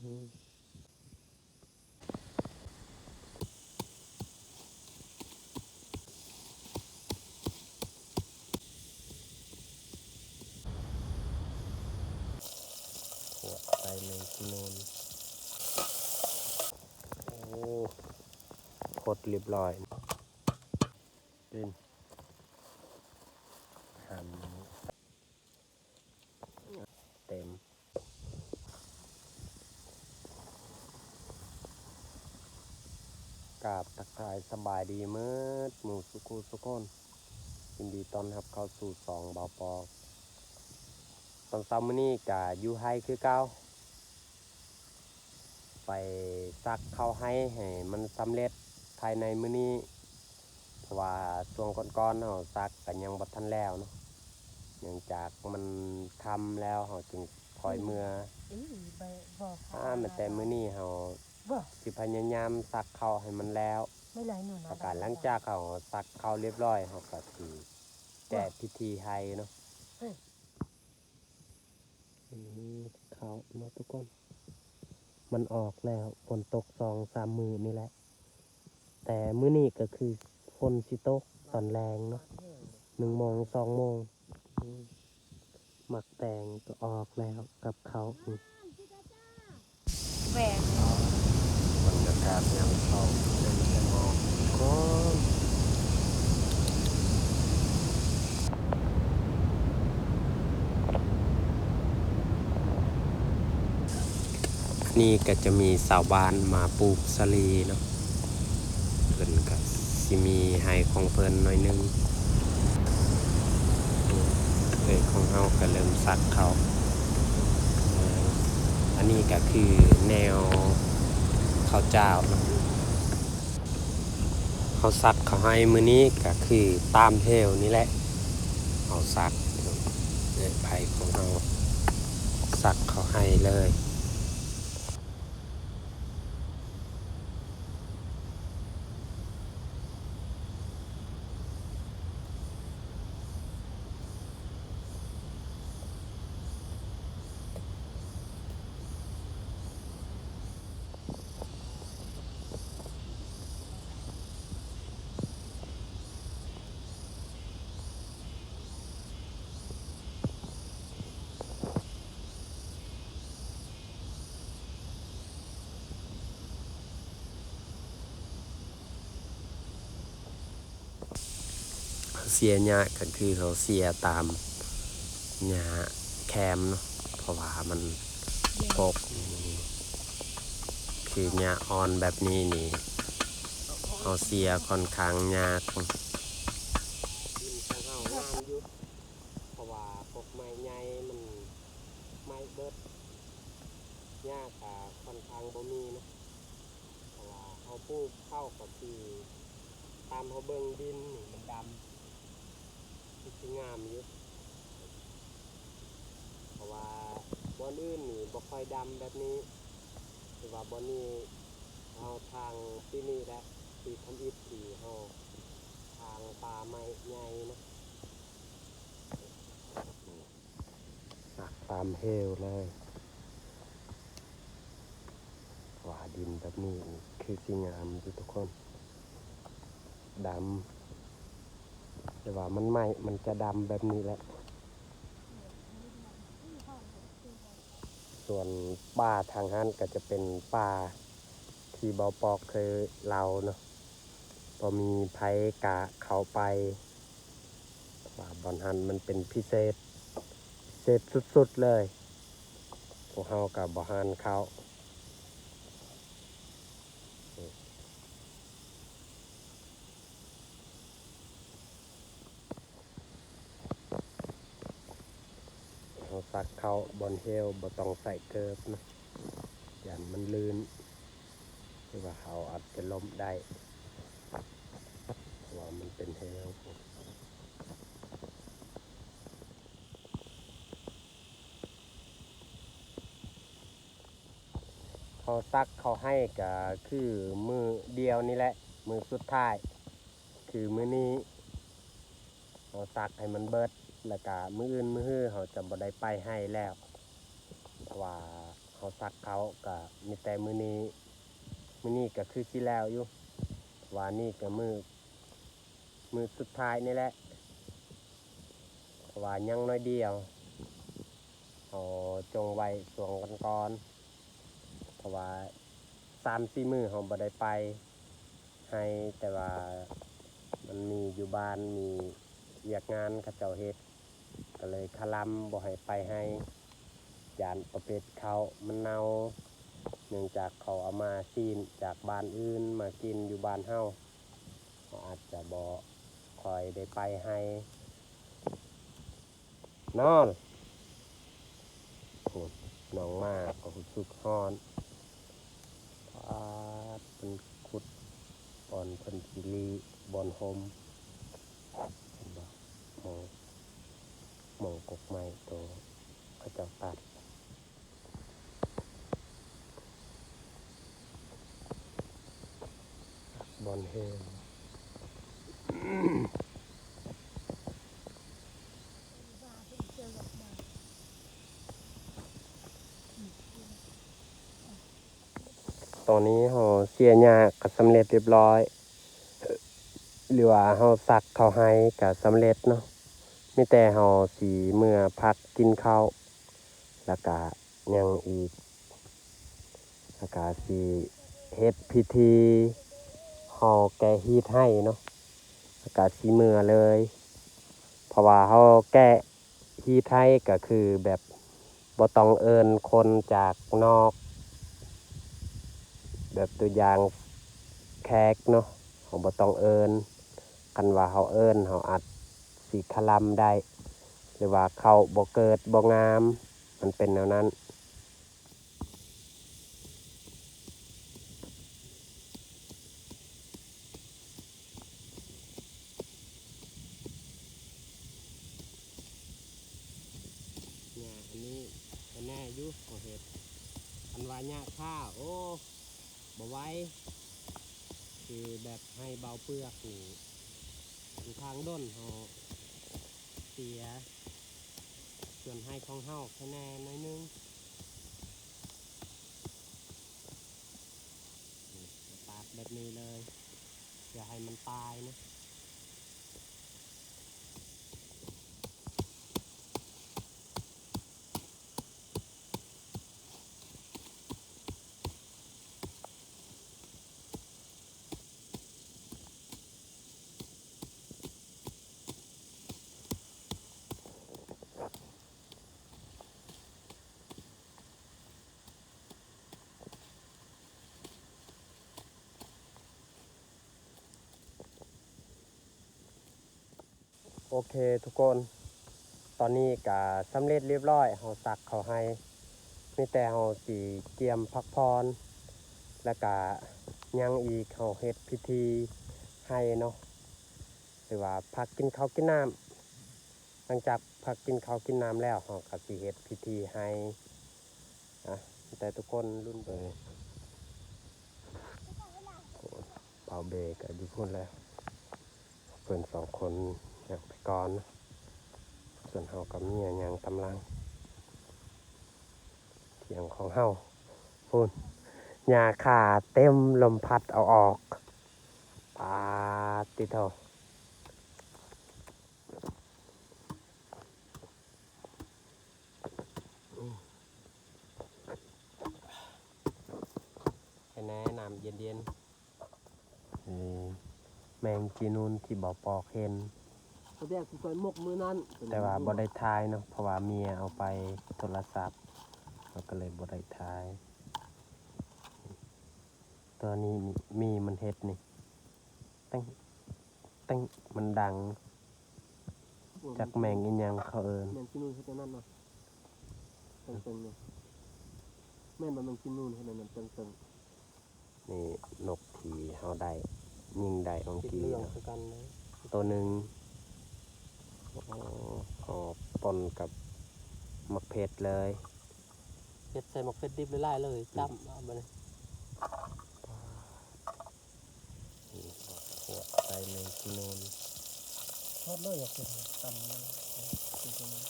ใส่แมงจีนูน โอ้ พดเรียบร้อย เป็น หั่น เต็ม กราบทักทายสบายดีเมิดหมู่สุขุสุคน ยินดีต้อนรับเข้าสู่ช่องบ่าวปอก ตอนเช้ามื้อนี้ก็อยู่ไฮ่คือเก่า ไปสักเข้าไฮ่ให้มันสำเร็จภายในมื้อนี้ เพราะว่าช่วงก่อนๆ เฮาสักก็ยังบ่ทันแล้วเนาะ เนื่องจากมันค่ำแล้ว เฮาจึงค่อยเมือ อ่า แม้แต่มื้อนี้เฮาสิพยายามสักเข้าให้มันแล้ว แล้วก็หลังจากเฮาสักเข้าเรียบร้อย เฮาก็สิแก้พิธีไฮ่เนาะ อืม เข้าเนาะทุกคน มันออกแล้ว ฝนตกสองสามมื้อนี่แหละ แต่มื้อนี้ก็คือฝนสิตกตอนแลงเนาะ หนึ่งโมง สองโมง อืม หมากแตงก็ออกแล้วกับเข้า อืม แหวก บรรยากาศยามเช้า เต็มไปหมดทุกคน อันนี้ก็จะมีชาวบ้านมาปลูกสาลีเนาะ เพิ่นก็สิมีไฮ่ของเพิ่นหน่อยหนึ่ง เอ้ย ของเฮาก็เริ่มสักเข้า เอ่อ อันนี้ก็คือแนวข้าวเจ้าเนาะ เฮาสักเข้าไฮ่มื้อนี้ก็คือตามแถวนี่แหละ เฮาสัก เอ้ย ไฮ่ของเฮาสักเข้าไฮ่เลย เสียหญ้าก็คือเฮาเสียตามหญ้าแคมเนาะ เพราะว่ามันปก คือหญ้าอ่อนแบบนี้นี่ เฮาเสียค่อนข้างยาก ดินของเฮางามอยู่ เพราะว่าพวกไม้ใหญ่มันไม้เบิด หญ้าก็ค่อนข้างบ่มีเนาะ เพราะว่าเฮาปลูกข้าวก็คือตามเฮาเบิ่งดินนี่มันดำ คือสิงามอยู่ เพราะว่าบ่อนอื่นนี่บ่ค่อยดำแบบนี้ แต่ว่าบ่อนนี้เฮาถางปีนี้แหละ ปีทำอิฐที่เฮาถางป่าไม้ใหญ่เนาะ สักตามแถวเลย ว่าดินแบบนี้คือสิงามอยู่ทุกคน ดำ แต่ว่ามันใหม่ มันจะดำแบบนี้แหละ ส่วนป่าทางหั้นก็จะเป็นป่าที่บ่าวปอกเคยเล่าเนาะ บ่มีไผกล้าเข้าไป ว่าบ่อนหั้นมันเป็นพิเศษ พิเศษสุดๆ เลย พวกเฮาก็บ่หั้นเข้า เฮาสักเข้าบ่อนแถวบ่ต้องใส่เกิบเนาะ ย่านมันลื่น หรือว่าเฮาอาจจะล้มได้ เพราะว่ามันเป็นแถว เฮาสักเข้าไฮ่ก็คือมื้อเดียวนี่แหละ มื้อสุดท้าย คือมื้อนี้ เฮาสักให้มันเบิด แล้วก็มื้ออื่นมื้อฮือเฮาจะบ่ได้ไปไฮ่แล้ว เพราะว่า ເຮົາສັກເຂົ້າກະມີແຕ່ມື້ນີ້ ມື້ນີ້ກະຄືຊິແລ້ວຢູ່ ວ່ານີ້ກະມື້ ມື້ສຸດທ້າຍນີ້ແຫຼະ ເພາະວ່າຍັງໜ້ອຍດຽວ ເຮົາຈົ່ງໄວ້ຊ່ວງກ່ອນໆ ເພາະວ່າສາມສີ່ມື້ເຮົາບໍ່ໄດ້ໄປໄຮ່ ແຕ່ວ່າມັນມີຢູ່ບ້ານ ມີວຽກງານເຂົາເຈົ້າເຮັດ ກໍເລີຍຄະລຳບໍ່ໃຫ້ໄປໄຮ່ ຢ້ານປະເພດເຂົ້າມັນເນົ່າ ເນື່ອງຈາກເຂົາເອົາມາຊີ້ນຈາກບ້ານອື່ນມາກິນຢູ່ບ້ານເຮົາ ເຮົາອາດຈະບໍ່ຄ່ອຍໄດ້ໄປໄຮ່ ນອນ ໂອ້ ນ້ອງໝາກໍຮູ້ສຶກຮ້ອນ ປາດ ເພິ່ນຂຸດບ່ອນເພິ່ນຊິລີ້ ບ່ອນຮົ່ມ ເຫັນບໍ່? ໝ່ອງ ໝ່ອງກົກໄມ້ໂຕເຂົາເຈົ້າຕັດ ບ່ອນແຮງ ຕອນນີ້ເຮົາເສຍຫຍ້າກໍສຳເລັດຮຽບຮ້ອຍ ຫຼືວ່າເຮົາສັກເຂົ້າໄຮ່ກໍສຳເລັດເນາະ ມີແຕ່ເຮົາຊິເມືອພັກກິນເຂົ້າ ແລ້ວກະຍັງອີກ ແລ້ວກະຊິເຮັດພິທີເຮົາແກະຮີດໄຮ່ເນາະ ແລ້ວກະຊິເມືອເລີຍ ເພາະວ່າເຮົາແກະ ຮີດໄຮ່ກໍຄືແບບບໍ່ຕ້ອງເອີ້ນຄົນຈາກນອກ ແບບຕົວຢ່າງແຂກເນາະ ເຮົາບໍ່ຕ້ອງເອີ້ນ ຄັນວ່າເຮົາເອີ້ນ ເຮົາອາດຊິຄະລຳໄດ້ ຫຼືວ່າເຂົ້າບໍ່ເກີດບໍ່ງາມ ມັນເປັນແນວນັ້ນ. ຫຍ້າອັນນີ້ກະແນ່ຢູ່ ເຮົາເຮັດ ຄັນວ່າຫຍ້າຄາ ໂອ້ ບໍ່ໄຫວ ຄືແບບໄຮ່ເບົາເປືອກນີ້ ທາງດົນເຮົາເສຍ ສ່ວນໄຮ່ຂອງເຮົາຄະແນນໜ້ອຍໜຶ່ງ ປາດແບບນີ້ເລີຍ ຢ່າໃຫ້ມັນຕາຍນະ. ໂອເຄທຸກຄົນ ຕອນນີ້ກະສຳເລັດລຽບຮ້ອຍ ເຮົາສັກເຂົ້າໄຮ່ ມີແຕ່ເຮົາຊິກຽມພັກຜ່ອນ ແລ້ວກະຍັງອີກ ເຮົາເຮັດພິທີໄຮ່ເນາະ ຫຼືວ່າພັກກິນເຂົ້າກິນນ້ຳ ຫຼັງຈາກພັກກິນເຂົ້າກິນນ້ຳແລ້ວ ເຮົາກະຊິເຮັດພິທີໄຮ່ ອະ ແຕ່ທຸກຄົນລຸ້ນເບິ່ງ ບ່າວເບກະຢູ່ພຸ້ນແລ້ວ ເພິ່ນສອງຄົນຍ່າງໄປກ່ອນ ສ່ວນເຮົາກັບເມຍຍ່າງຕາມຫຼັງ ຖຽງຂອງເຮົາ ພຸ້ນ ຫຍ້າຄາເຕັມ ລົມພັດເອົາອອກ ປາດຕິໂທ. ແຄ່ແນ່ ນ້ຳເຢັນໆ ເອີ ແມງຈີນູນທີ່ບໍ່ປອກເຫັນ ເຂົາແບກຊິຊ່ອຍໝົກມື້ນັ້ນ ແຕ່ວ່າບໍ່ໄດ້ຖ່າຍເນາະ ເພາະວ່າເມຍເອົາໄປໂທລະສັບ ເຮົາກໍເລີຍບໍ່ໄດ້ຖ່າຍ. ຕົວນີ້ມີມັນເຮັດນີ້ ແຕ່ງ ແຕ່ງ ມັນດັງ ຈັກແມງອີ່ຫຍັງເຂົາເອີ້ນ ແມງຈີນູນເຮັດແນວນັ້ນເນາະ ເຕີງໆ ນີ້ ແມ່ນບໍ່ ແມງຈີນູນເຮັດແນວນັ້ນເຕີງໆ. ນີ້ນົກທີ່ເຮົາໄດ້ ຍິງໄດ້ຂອງກີເນາະ ໂຕໜຶ່ງ ໂອ້ ເອົາປົນກັບໝາກເຜັດເລີຍ ເຮັດໃສ່ໝາກເຜັດດິບຫຼາຍໆ ເລີຍ ຈ້ຳເອົາບາດນີ້. ນີ້ ຂວດໃສ່ແມງຈີນູນ ທອດເລີຍ ຢາກກິນ ຕຳເລີຍ ກິນໂຕນີ້.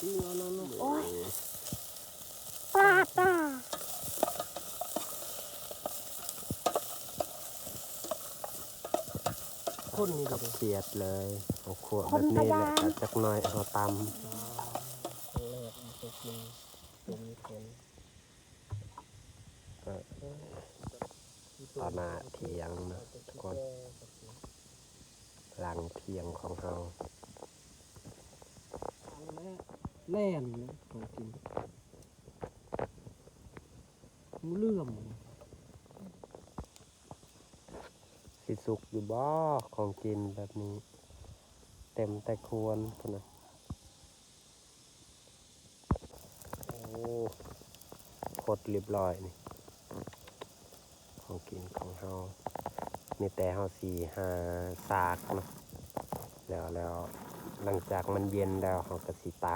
ໂອ້ຍ ປາດຕາ ຄົນນີ້ ກັບຂຽດເລີຍ ເອົາຂົ້ວແບບນີ້ແຫຼະ ແລ້ວຈັກໜ້ອຍເຮົາຕຳ ຄັ້ງແລກບໍ່ເຄີຍກິນ ບໍ່ມີຄົນ ເອີ ຕໍ່ໜ້າຖຽງເນາະທຸກຄົນ ຫຼັງຖຽງຂອງເຮົາ ແລ່ນເນາະ ຂອງກິນ ງູເຫຼື້ອມ ຊິສຸກຢູ່ບໍ່ ຂອງກິນແບບນີ້ ເຕັມແຕ່ຄວນພຸ້ນນະ. ໂອ້ ຄົດລຽບລ້ອຍນີ້ ຂອງກິນຂອງເຮົາ ມີແຕ່ເຮົາຊິຫາສາກເນາະ ແລ້ວ ແລ້ວຫຼັງຈາກມັນເຢັນແລ້ວ ເຮົາກໍຊິຕຳ. ປາ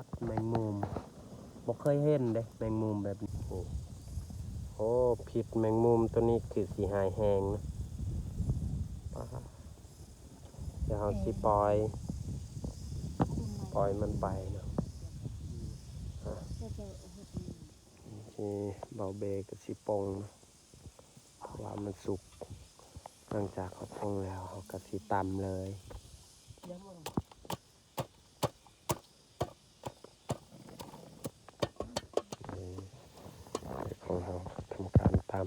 ດ ແມງມຸມ ບໍ່ເຄີຍເຫັນເດ້ ແມງມຸມແບບນີ້ ໂອ້ ໂອ້ ພິດແມງມຸມໂຕນີ້ຄືຊິຮ້າຍແຮງນະ ປາດ ດຽວເຮົາຊິປ່ອຍ ປ່ອຍມັນໄປເນາະ ອາ ໂອເຄ ເບົາເບກໍຊິປົ່ງເນາະ ເພາະວ່າມັນສຸກ ຫຼັງຈາກເຮົາປົ່ງແລ້ວ ເຮົາກໍຊິຕຳເລີຍ ເອີ ຂອງເຮົາທຳການຕຳ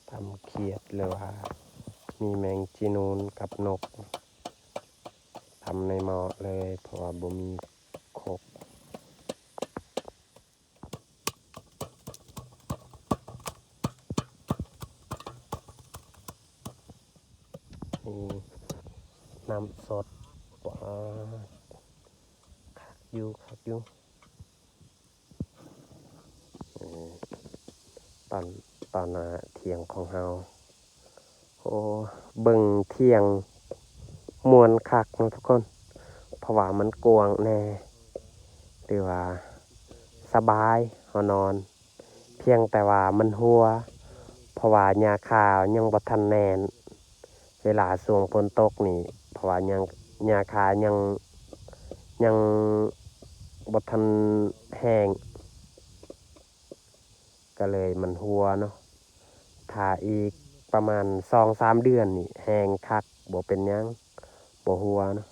ຕຳຂຽດ ຫຼືວ່າມີແມງຈີນູນກັບນົກ ຕຳໃນໝໍ້ເລີຍ ເພາະວ່າບໍ່ມີຄົກ. ນີ້ ນ້ຳສົດ ປາດ ຄັກຢູ່ ຄັກຢູ່ ເອີ ຕອນ ຕອນໜ້າຖຽງຂອງເຮົາ ໂອ້ ເບິ່ງຖຽງມ່ວນຄັກເນາະທຸກຄົນ ເພາະວ່າມັນກວ້າງແດ່ ຫຼືວ່າສະບາຍ ເຮົານອນ ພຽງແຕ່ວ່າມັນຮົ່ວ ເພາະວ່າຫຍ້າຄາຍັງບໍ່ທັນແໜ້ນ ເວລາຊ່ວງຝົນຕົກນີ້ ເພາະວ່າຫຍ້າ ຫຍ້າຄາຍັງ ຍັງບໍ່ທັນແຫ້ງ ກໍເລີຍມັນຮົ່ວເນາະ ຖ້າອີກປະມານສອງສາມເດືອນນີ້ແຫ້ງຄັກ ບໍ່ເປັນຫຍັງ ບໍ່ຮົ່ວເນາະ.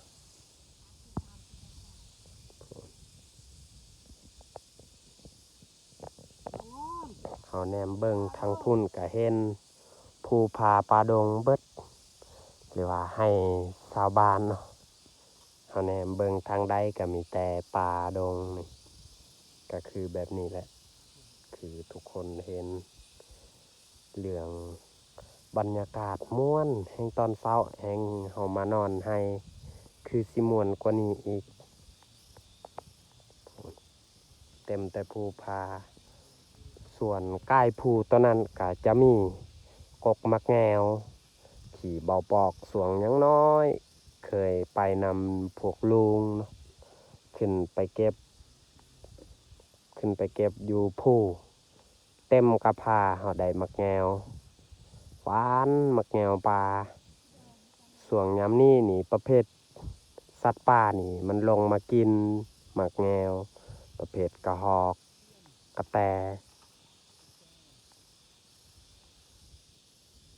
ເຮົາແນມເບິ່ງທາງພຸ້ນກະເຫັນພູຜາປ່າດົງເບິດ ຫຼືວ່າໄຮ່ຊາວບ້ານເນາະ ເຮົາແນມເບິ່ງທາງໃດກະມີແຕ່ປ່າດົງນີ້ ກະຄືແບບນີ້ແຫຼະ ຄືທຸກຄົນເຫັນ ເລື່ອງບັນຍາກາດມ່ວນແຮງ ຕອນເຊົ້າແຮງເຮົາມານອນໄຮ່ ຄືຊິມ່ວນກວ່ານີ້ອີກ ເຕັມແຕ່ພູຜາ ສ່ວນກ້າຍພູໂຕນັ້ນກະຈະມີກົກໝາກແງວ ທີ່ເບົາປອກຊ່ວງຍັງນ້ອຍ ເຄີຍໄປນຳພວກລຸງເນາະ ຂຶ້ນໄປເກັບ ຂຶ້ນໄປເກັບຢູ່ພູ ເຕັມກະພ້າເຮົາໄດ້ໝາກແງວ ຫວານໝາກແງວປ່າ ຊ່ວງຍາມນີ້ນີ້ປະເພດສັດປ່ານີ້ມັນລົງມາກິນໝາກແງວ ປະເພດກະຮອກ ກະແຕ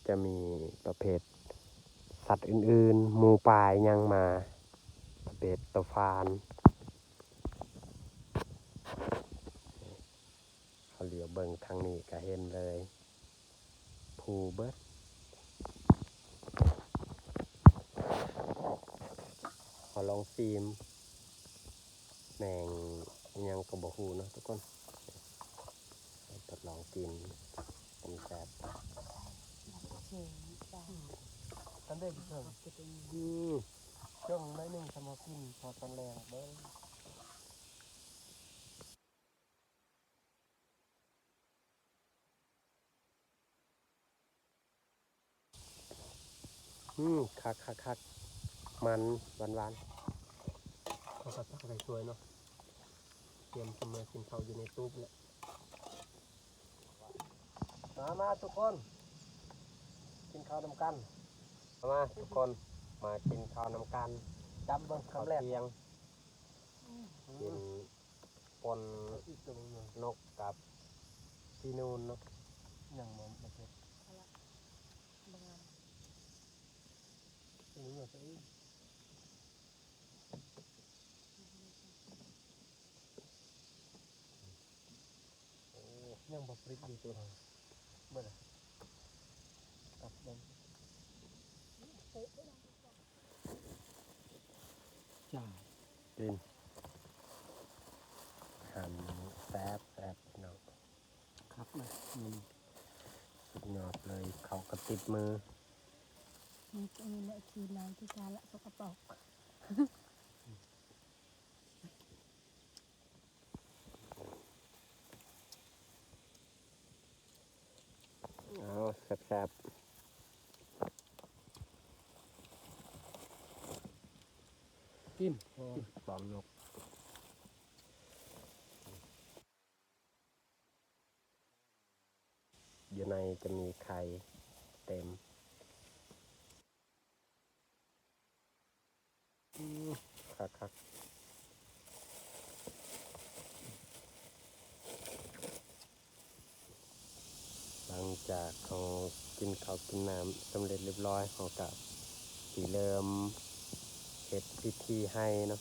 ຈະມີປະເພດສັດອື່ນໆ ໝູປ່າອີ່ຫຍັງມາ ປະເພດໂຕຟານ ເຮົາຫຼຽວເບິ່ງທາງນີ້ກະເຫັນເລີຍ ພູເບິດ ເຮົາລອງຊີມແມງອີ່ຫຍັງກະບໍ່ຮູ້ເນາະທຸກຄົນ ທົດລອງກິນ ມັນແຊບ ຄັນໄດ້ເຄິ່ງ ອືມ ເຄິ່ງໜ້ອຍໜຶ່ງ ສຳລັບກິນພໍຕອນແລງເບິ່ງ. ອືມ ຄັກໆໆ ມັນຫວານໆ ເຂົາກໍຕັກໃສ່ຖ້ວຍເນາະ ຕຽມຊິເມືອກິນເຂົ້າຢູ່ໃນຕູບແຫຼະ ມາ ມາທຸກຄົນ ກິນເຂົ້ານຳກັນ. ມາທຸກຄົນ ມາກິນເຂົ້ານຳກັນ ຈັບເບິ່ງຄຳແລກ ເຂົ້າທ່ຽງ ກິນປົ່ນນົກກັບຂີ້ນູນເນາະ ຍັງບໍ່ ບໍ່ເສັດ ເອົາລະ ບໍ່ງາມ ເອົາລະ ໂອ້ ຍັງບໍ່ປຣິດຢູ່ຕົວເຮົາ ເບິ່ງ ກັບເບິ່ງ ຈ້າ ກິນ ອາຫານແຊບໆ ພີ່ນ້ອງ ຄັກເລີຍ ອືມ ສຸດຍອດເລີຍ ເຂົ້າກະຕິດມື ນີ້ ນີ້ແຫຼະ ຂີ້ເນົ່າທີ່ກາລະສົກກະປົກ. ເອົາ ແຊບໆ ກິນ ກິນ ປອມນົກ ຢູ່ໃນຈະມີໄຂ່ເຕັມ. ອືມ ຄັກໆ ຫຼັງຈາກເຮົາກິນເຂົ້າກິນນ້ຳສຳເລັດລຽບຮ້ອຍ ເຮົາກະຊິເລີ່ມເຮັດພິທີໄຮ່ເນາະ.